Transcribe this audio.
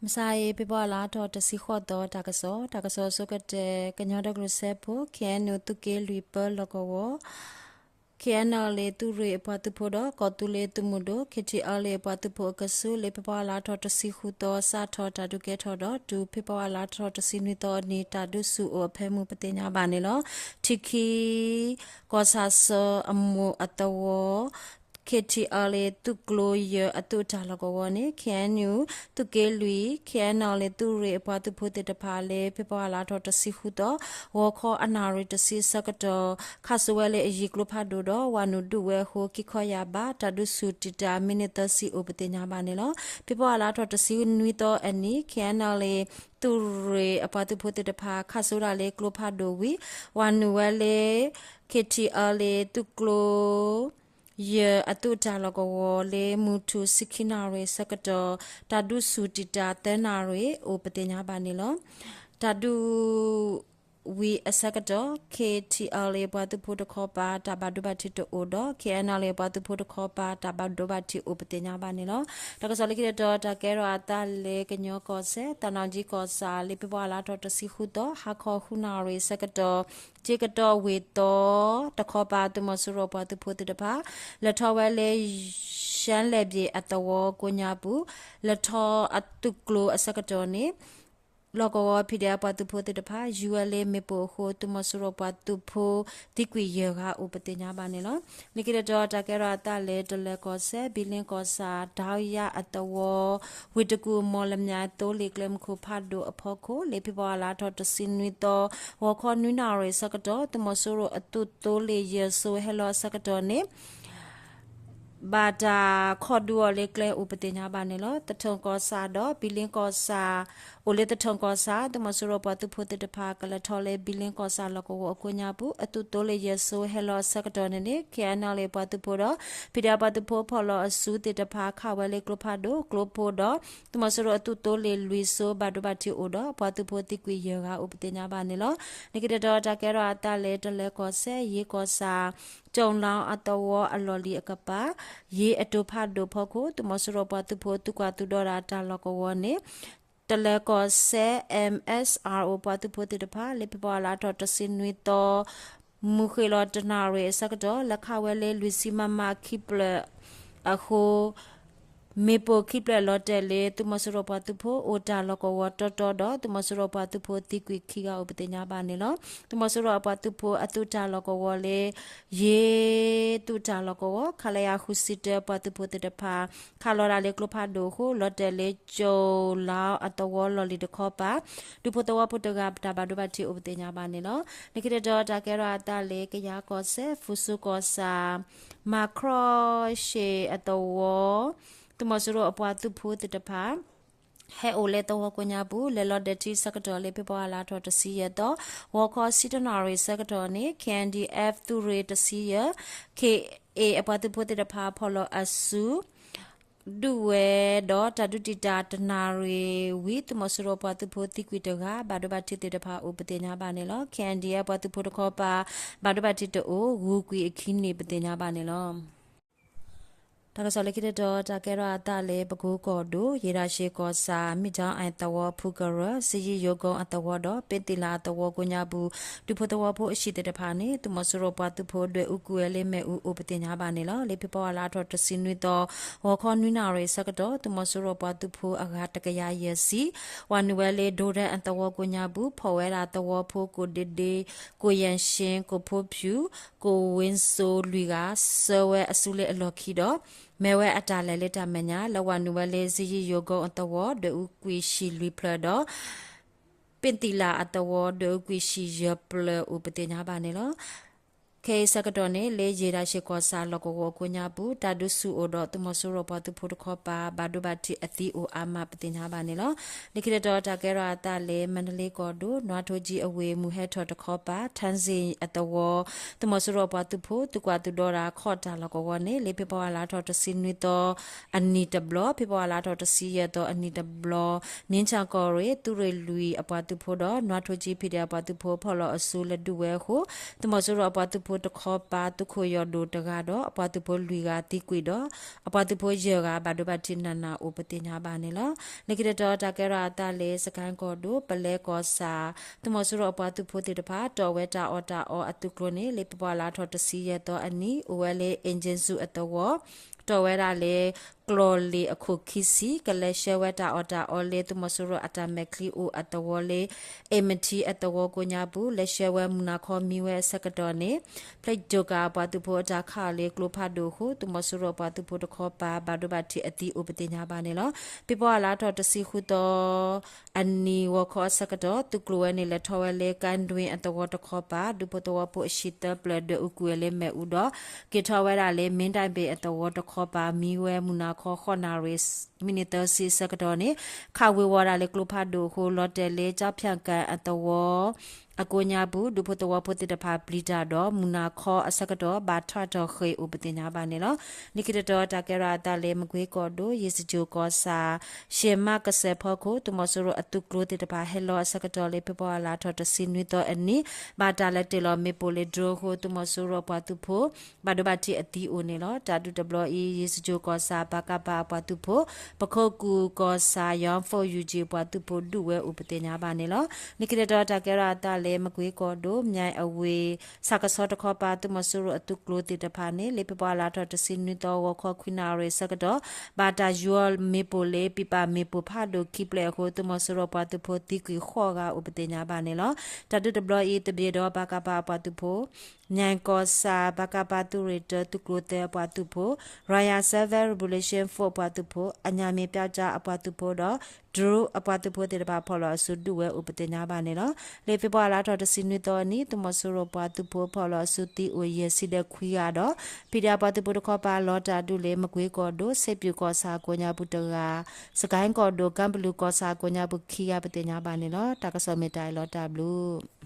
မုၢ်ဆါအံၤ ဖ့ၤဘြူၤအါလါထီၣ်တဆံဃိးသီ တၢ်ကစီၣ်, တၢ်ကစီၣ်အဆိကတၢၢ် ကညီဒီကလုာ်စၢဖှိၣ် ခ့ၣ်အဲၣ်ယူၣ် သုးက့လွံၢ်ပၢလီၢ်ကဝီၤ ခ့ၣ်အဲၣ်ယူၣ် သုးရ့ၣ်အပှၤသုးဖိဒီး ကီၢ်သူလ့ၤသုးမုၢ်ဒိၣ် ခ့ၣ်ထံၣ်အၣ်လ့ၣ်အပှၤသုးဖိအကဆူး လၢဖ့ၤဘြူၤအါလါထီၣ်တဆံဃုသီ စးထီၣ်တၢ်ဒုးကဲထီၣ်ဒီး တုၤဖ့ၤဘြူၤအါလါထီၣ်တဆံနွံသီအနံၤ တၢ်ဒုးဆူၣ်အိၣ်အဖၢမုၢ်ပသ့ၣ်ညါဘၣ်န့ၣ်လီၤ. ထံခံ ကီၢ်ဆၣ်စၢၤအမိၢ်အသဝီ ခ့ၣ်ထံၣ်အၣ်လ့ၣ် သုးကျိၤယဲၢ်အသုးတၢ်လီၢ်ကဝီၤန့ၣ် ခ့ၣ်အဲၣ်ယူၣ် သုးက့လွံၢ် ခ့ၣ်အဲၣ်ယူၣ် သုးရ့ၣ်အပှၤသုးဖိသ့ၣ်တဖၣ်လၢ ဖ့ၤဘြူၤအါလါထီၣ်တဆံဃုသီ ဂီၤခီအနၣ်ရံၣ်တဆံအဆၢကတီၢ် ခးစိဝဲလၢအယံၤကျိဖးဒိၣ်ဒီး ဝၤနုာ်ဒုးဝဲအဃိ ကံၢ်ခီယာ်ဘၣ် တၢ်ဒုးဆူၣ်တံာ်တာ် မံးနံးသၢဆံအိၣ်ပသ့ၣ်ညါဘၣ်န့ၣ်လီၤ. ဖ့ၤဘြူၤအါလါထီၣ်တဆံနွံသီအနံၤ ခ့ၣ်အဲၣ်ယူၣ် သုးရ့ၣ်အပှၤသုးဖိသ့ၣ်တဖၣ် ခးစိဒၣ်လၢကျိဖးဒိၣ်ဝံၤ ဝၤနုာ်ဝဲလၢ ခ့ၣ်ထံၣ်အၣ်လ့ၣ် သုးကျိၤ ယဲၢ်အသုးတၢ်လီၢ်ကဝီၤလၢ မုၢ်ထူၣ်ဆံခံနၣ်ရံၣ်အဆၢကတီၢ် တၢ်ဒုးဆူၣ်တံာ်တာ်သၢနၣ်ရံၣ်အိၣ်ပသ့ၣ်ညါဘၣ်န့ၣ်လီၤ. တၢ်ဒုးဝံၤအဆၢကတီၢ် ခ့ၣ်ထံၣ်အၣ်လ့ၣ်အပှၤသုးဖိတခီပၤ တၢ်ဘၣ်ဒိဘၣ်ထံးတအိၣ်ဒီး ခ့ၣ်အဲၣ်ယူၣ် အပှၤသုးဖိတခီပၤ တၢ်ဘၣ်ဒိဘၣ်ထံးအိၣ်ပသ့ၣ်ညါဘၣ်န့ၣ်လီၤ. တၢ်ကစီၣ်လၢခံတတီၤ တၢ်ကဲထီၣ်အသးလၢကညီကီၢ်စဲၣ် သးနီၣ်ကၠံကီၢ်ဆၣ် လၢဖ့ၤဘြူၤအါလါထီၣ်တဆံဃုသီ ဟါခီဃုနၣ်ရံၣ်အဆၢကတီၢ် ကၠ့ကတီၢ်ဝ့ၢ်သီတခီပၤ သုးမီၤစိရိၤပှၤသုးဖိသ့ၣ်တဖၣ် လဲၤထီၣ်ဝဲလၢ ရှမ်းလယ်ပြင်အသဝီကိးညါပူၤ လဲၤထီၣ်အသုးကျိၤအဆၢကတီၢ်န့ၣ် လီၢ်ကဝီၤ ဖံးဒဲး အပှၤသုးဖိသ့ၣ်တဖၣ် ယူၤဝဲလၢမ့ၣ်ပိၢ်အဃိ သုးမီၤစိရိၤပှၤသုးဖိသံကွံာ်ယဲၢ်ဂၤအိၣ်ပသ့ၣ်ညါဘၣ်န့ၣ်လီၤ. လၢခံတတီၤ တၢ်ကဲထီၣ်အသးလၢတလၢၤကီၢ်စဲၣ် ဘံလ့ကီၢ်ဆၣ် ဒၢယါအသဝီ ဝ့ၢ်တကူၣ် မီၣ်လမၠဲၣ်သိလ့ၣ်ကျဲမုၢ်ခိၣ်ဖးဒိၣ်အဖီခိၣ် လၢဖ့ၤဘြူၤအါလါထီၣ်တဆံနွံသီ ဂီၤခီနွံနၣ်ရံၣ်အဆၢကတီၢ် သုးမီၤစိရိၤအသုးသိလ့ၣ်ယဲၢ်စိၤဟဲလီၤအဆၢကတီၢ်န့ၣ် ဘၣ်တၢ်ခီၣ်ဒုးအီၤလၢကျဲအိၣ်ပသ့ၣ်ညါဘၣ်န့ၣ်လီၤ. သထၢၣ်ကီၢ်ဆၣ်ဒီး ဘံလ့ကီၢ်ဆၣ် အိၣ်လၢသထၢၣ်ကီၢ်ဆၣ် သုးမီၤစိရိၤပှၤသုးဖိသ့ၣ်တဖၣ် ကလဲၤထီၣ်လၢဘံလ့ကီၢ်ဆၣ်လီၢ်ကဝီၤအကိးညါပူၤ အသုးသိလ့ၣ်ယဲၢ်စိၤဟဲလီၤအဆၢကတီၢ်န့ၣ်န့ၣ် ခ့ၣ်အဲၣ်ယူၣ် ပှၤသုးဖိဒီး ဖံးဒဲး ပှၤသုးဖိဖီၣ်လီၤအစုသ့ၣ်တဖၣ် ခးဝဲလၢကျိဖးဒိၣ် ကျိဖိဒီး သုးမီၤစိရိၤအသုးသိလ့ၣ်လွံၢ်စိၤ ဘၣ်ဒိဘၣ်ထံးအိၣ်ဒီး ပှၤသုးဖိသံကွံာ်ယဲၢ်ဂၤအိၣ်ပသ့ၣ်ညါဘၣ်န့ၣ်လီၤ. လၢခံတတီၤ တၢ်ကဲထီၣ်အသးလၢတလၢၤကီၢ်စဲၣ် ယ့ကီၢ်ဆၣ် ကၠီၣ်လီအသဝီအလီၢ်လံၤအကပၤ ယ့အတိၤဖးဒိၣ်ဖီခိၣ် သုးမီၤစိရိၤပှၤသုးဖိသုးကွၢ်သုးဒီတၢ်လီၢ်ကဝီၤန့ၣ် တလၢၤကီၢ်စဲၣ် MSRO ပှၤသုးဖိသ့ၣ်တဖၣ် လၢဖ့ၤဘြူၤအါလါထီၣ်တဆံနွံသီ မုၢ်ဃ့ၢ်လီၤတနၣ်ရံၣ်အဆၢကတီၢ် လဲၤခးဝဲလၢလွံၢ်ဆံ မမ ခံဖျၢၣ်အဃိ မ့ၣ်ပိၢ်ခံဖျၢၣ်လီၤတဲာ်လၢ သုးမီၤစိရိၤပှၤသုးဖိအိၣ်တၢ်လီၢ်ကဝီၤတီတီဒီး သုးမီၤစိရိၤပှၤသုးဖိသံကွံာ်ခံဂၤအိၣ်ပသ့ၣ်ညါဘၣ်န့ၣ်လီၤ. သုးမီၤစိရိၤအပှၤသုးဖိအသုးတၢ်လီၢ်ကဝီၤလၢ ယ့သုးတၢ်လီၢ်ကဝီၤ ခလရ ဃုဆံတၢ ပှၤသုးဖိသ့ၣ်တဖၣ် ခးလီၤဒၣ်လၢကျိဖးဒိၣ်အဃိ လီၤတဲာ်လၢကၠီၣ်လီအသဝီလီၢ်လံၤတခီပၤ ဒူဖိသဝီဖိတဂၤ တၢ်ဘၣ်ဒိဘၣ်ထံးအိၣ်ပသ့ၣ်ညါဘၣ်န့ၣ်လီၤ. လၢခံတတီၤ တၢ်ကဲထီၣ်အသးလၢကယၤကီၢ်စဲၣ် ဖူစူကီၢ်ဆၣ် မၤခရီၣ်ရှ့ၣ်အသဝီ သုးမီၤစိရိၤအပှၤသုးဖိသ့ၣ်တဖၣ် ဟဲအိၣ်လၢသဝီကိးညါပူၤ လဲၤလီၤဒဲးထံဆၢကတီၢ်လၢ ဖ့ၤဘြူၤအါလါထီၣ်တဆံယဲၢ်သီ ဂီၤခီဆံတနၣ်ရံၣ်ဆၢကတီၢ်န့ၣ် KNDF သုးရ့ၣ်တဆံယဲၢ် ခ့ၣ်အဲၣ် အပှၤသုးဖိသ့ၣ်တဖၣ် ဖီၣ်လီၤအစု ဒုးဝဲဒီးတၢ်ဒုးတံာ်တာ်တနၣ်ရံၣ်ဝံၤ သုးမီၤစိရိၤပှၤသုးဖိသံကွံာ်တဂၤ ဘၣ်ဒိဘၣ်ထံးသ့ၣ်တဖၣ်အိၣ်ပသ့ၣ်ညါဘၣ်န့ၣ်လီၤ. KNDF ပှၤသုးဖိတခီပၤ ဘၣ်ဒိဘၣ်ထံးတအိၣ် ဂုၤကွံာ်အခံန့ၣ်ပသ့ၣ်ညါဘၣ်န့ၣ်လီၤ. တၢ်ကစီၣ်လၢခံတတီၤ တၢ်ကဲထီၣ်အသးလၢပကိကီၢ်ဒိၣ် ယ့ၣ်တၢ်ရှ့ၣ်ကီၢ်ဆၣ် မ့ၣ်ဒီအၣ်သဝီဖုကရၢ စယံယိၤကိအသဝီဒီး ပ့သံလးအသဝီကိးညါပူၤ ဒူဖိသဝီဖိအဟံၣ်သ့ၣ်တဖၣ်န့ၣ် သုးမီၤစိရိၤပှၤသုးဖိဒွဲၣ်အူကွံာ်ဝဲလၢမ့ၣ်အူအိၣ်ပသ့ၣ်ညါဘၣ်န့ၣ်လီၤ. လၢဖ့ၤဘြူၤအါလါထီၣ်တဆံနွံသီ ဂီၤခီနွံနၣ်ရံၣ်ဆၢကတီၢ် သုးမီၤစိရိၤပှၤသုးဖိအဂၤတကယၤယဲၢ်ဆံ ဝၤနုာ်ဝဲလၢ ဒိဒဲအသဝီကိးညါပူၤ ဖီၣ်ဝဲဒၣ်သဝီဖိ ကိၣ်ဒ့ဒ့ ကိၣ်ယဲၣ်ၡ့ ကိၣ်ဖိဖၠူး ကိၣ်ဝ့စိလွံၢ်ဂၤ ဆှၢဝဲအစုလၢအလီၢ်ခံဒီး မဲဝဲအတၢ်လဲၤလၢတၢ်မဲာ်ညါ လၢဝၤနုာ်ဝဲလၢ စယံယိၤကိအသဝီ ဒွဲၣ်အူကွံာ်ဟံၣ်လွံၢ်ဖျၢၣ်ဒီး ပ့သံလးအသဝီ ဒွဲၣ်အူကွံာ်ဟံၣ်ယဲၢ်ဖျၢၣ်အိၣ်ပသ့ၣ်ညါဘၣ်န့ၣ်လီၤ. ခဲအံၤဆၢကတီၢ်န့ၣ် လၢယ့ၣ်တၢ်ရှ့ၣ်ကီၢ်ဆၣ်လီၢ်ကဝီၤအကိးညါပူၤ တၢ်ဒုးဆူၣ်အိၣ်ဒီးသုးမီၤစိရိၤပှၤသုးဖိတခီပၤ ဘၣ်ဒိဘၣ်ထံးအသံအိၣ်အါမးပသ့ၣ်ညါဘၣ်န့ၣ်လီၤ. လၢခံတတီၤ တၢ်ကဲထီၣ်အသးလၢ မါတလ့ကီၢ်ဒိၣ် နွါထိကၠံအဝ့ၢ် မုၢ်ဟဲထီၣ်တခီပၤ ထၣ်စ့ၣ်အသဝီ သုးမီၤစိရိၤပှၤသုးဖိ သုးကွၢ်သုးဒီတၢ်ခီၣ်တၢ်လီၢ်ကဝီၤန့ၣ် လၢဖ့ၤဘြူၤအါလါထီၣ်တဆံနွံသီ အနံၤတဘျီ, ဖ့ၤဘြူၤအါလါထီၣ်တဆံယဲၢ်သီအနံၤတဘျီ, နံၣ်ဆၣ်ကီၢ်ရ့ၣ် သုးရ့ၣ်လွံၢ်အပှၤသုးဖိဒီး နွါထိကၠံ ဖံးဒဲးအပှၤသုးဖိ ဖီၣ်လီၤအစုလၢဒုးဝဲအဃိ သုးမီၤစိရိၤအပှၤသုးဖိ တခီပၤ သုးခိၣ်ယီၢ်ဒိၣ်တဂၤဒီး အပှၤသုးဖိလွံၢ်ဂၤသံကွံာ်ဒီး အပှၤသုးဖိယဲၢ်ဂၤ ဘၣ်ဒိဘၣ်ထံးနးနးအိၣ်ပသ့ၣ်ညါဘၣ်န့ၣ်လီၤ. လၢခံတတီၤ တၢ်ကဲထီၣ်အသးလၢ စကဲၣ်ကီၢ်ဒိၣ် ပလဲကီၢ်ဆၣ် သုးမီၤစိရိၤအပှၤသုးဖိသ့ၣ်တဖၣ် တီၣ်ဝဲတၢ်အီၣ်တၢ်အီအသုးကျိၤန့ၣ် လၢဖ့ၤဘြူၤအါလါထီၣ်တဆံယဲၢ်သီအနံၤ အိၣ်ဝဲလၢ အ့ၣ်ကၠ့ၣ်စူၣ်အသဝီ တီၣ်ဝဲဒၣ်လၢ ကျီၢ်လ့ၣ်အခိၣ်ခံဆံ ကလဲၤဆှၢဝဲတၢ်အီၣ်တၢ်အီလၢ သုးမီၤစိရိၤအတၢ်မဲာ်ချံအိၣ်အသဝီလၢ အ့ၣ်မထံအသဝီကိးညါပူၤ လဲၤဆှၢဝဲမုၢ်နၤခီမံဝဲအဆၢကတီၢ်န့ၣ် ဖျဲၣ်ဒိၣ်ကၤအပှၤသုးဖိအတၢ်ခးအီၤလၢကျိဖးဒိၣ်အဃိ သုးမီၤစိရိၤအပှၤသုးဖိတခီပၤ ဘၣ်ဒိဘၣ်ထံးအသံအိၣ်ပသ့ၣ်ညါဘၣ်န့ၣ်လီၤ. ဖ့ၤဘြူၤအါလါထီၣ်တဆံဃုသီ အနံၤဂီၤခီအဆၢကတီၢ် သုးကျိၤဝဲန့ၣ် လဲၤထီၣ်ဝဲလၢ ကၣ်ဒွံအသဝီတခီပၤ ဒူဖိသဝီဖိအဟံၣ်သၢဖျၢၣ်ဒွဲၣ်အူကွံာ်ဝဲလၢမ့ၣ်အူဒီး က့ၤထီၣ်ဝဲဒၣ်လၢ မ့ၣ်ဒၣ်ဘ့ၣ်အသဝီတခီပၤ မံဝဲမုၢ်နၤခီ ဃိးနၣ်ရံၣ် မံးနံးသၢဆံအဆၢကတီၢ်န့ၣ် ခးဝ့ၤဝီၤဒၣ်လၢကျိဖးဒိၣ်အဃိ လီၤတဲာ်လၢ ကၠီဖၠၣ်ကၣ်အသဝီ အကိးညါပူၤ ဒူဖိသဝီဖိသ့ၣ်တဖၣ်ပျံၤတၢ်ဒီး မုၢ်နၤခီအဆၢကတီၢ် ဘၣ်ထွဲထီၣ်ဃ့ၢ်အိၣ်ပသ့ၣ်ညါဘၣ်န့ၣ်လီၤ. လၢခံတတီၤ တၢ်ကဲထီၣ်အသးလၢ မကွ့ကီၢ်ဒိၣ် ယ့ၣ်စကၠိၣ်ကီၢ်ဆၣ် ရှ့ၣ်မးကစၢၢ်ဖီခိၣ် သုးမီၤစိရိၤအသုးကျိၤသ့ၣ်တဖၣ် ဟဲလီၤအဆၢကတီၢ်လၢ ဖ့ၤဘြူၤအါလါထီၣ်တဆံနွံသီအနံၤ ဘၣ်တၢ်လဲၤတ့ၢ်လီၤမ့ၣ်ပိၢ်လၢ drone အဃိ သုးမီၤစိရိၤအပှၤသုးဖိ ဘၣ်ဒိဘၣ်ထံးအသံအိၣ်န့ၣ်လီၤ. တၢ်ဒုးတဘျီအံၤ ယ့ၣ်စကၠိၣ်ကီၢ်ဆၣ် ပကဖ အပှၤသုးဖိ ပခိၣ်ကူၣ်ကီၢ်ဆၣ် ယီၣ်ဖိယူၣ်ကၠံၣ်အပှၤသုးဖိဒုးဝဲအိၣ်ပသ့ၣ်ညါဘၣ်န့ၣ်လီၤ. လၢခံတတီၤ တၢ်ကဲထီၣ်အသးလၢ မကွ့ကီၢ်ဒိၣ် မၠဲၣ်အဝ့ၢ် ဆၣ်ကဆီတခီပၤ သုးမီၤစိရိၤအသုးကျိၤသ့ၣ်တဖၣ်န့ၣ် လၢဖ့ၤဘြူၤအါလါထီၣ်တဆံနွံသီ ဂီၤခီခွံနၣ်ရံၣ်အဆၢကတီၢ် ဘၣ်တၢ်ယူၤအီၤမ့ၣ်ပိၢ်လၢ ပံးပာ်မ့ၣ်ပိၢ်ဖးဒိၣ်ခံဖျၢၣ်အဃိ သုးမီၤစိရိၤအပှၤသုးဖိသံကွံာ်ဃိးဂၤအိၣ်ပသ့ၣ်ညါဘၣ်န့ၣ်လီၤ. တၢ်ဒုးတဘျီအံၤ သဘျ့ဒီး ပကဖ အပှၤသုးဖိ မၠဲၣ်ကီၢ်ဆၣ် ပကဖ သုးရ့ၣ်တၢ သုးကျိၤသၢအပှၤသုးဖိ Royal Service Revolution Force အပှၤသုးဖိ အညၣ်မ့ၣ်ပၠးကၠါအပှၤသုးဖိဒီး drone အပှၤသုးဖိသ့ၣ်တဖၣ် ဖီၣ်လီၤအစုဒုးဝဲအိၣ်ပသ့ၣ်ညါဘၣ်န့ၣ်လီၤ. လၢဖ့ၤဘြူၤအါလါထီၣ်တဆံနွံသီအနံၤ သုးမီၤစိရိၤပှၤသုးဖိ ဖီၣ်လီၤအစုသံအိၣ်ယဲၢ်ဆံဒီးခွံဂၤဒီး ဖံးဒဲးအပှၤသုးဖိတခီပၤ လီၤတၢ်ဒုးလၢ မကွ့ကီၢ်ဒိၣ် စ့ပၠူၣ်ကီၢ်ဆၣ်ကိးညါပူၤတဂၤ စကဲၣ်ကီၢ်ဒိၣ် ကၣ်ပလူၤကီၢ်ဆၣ်ကိးညါပူၤခံဂၤ ပသ့ၣ်ညါဘၣ်န့ၣ်လီၤ. တၢ်ကစီၣ်မ့ၢ်တၢ်အံၤလီၤ တၢ်ဘျုး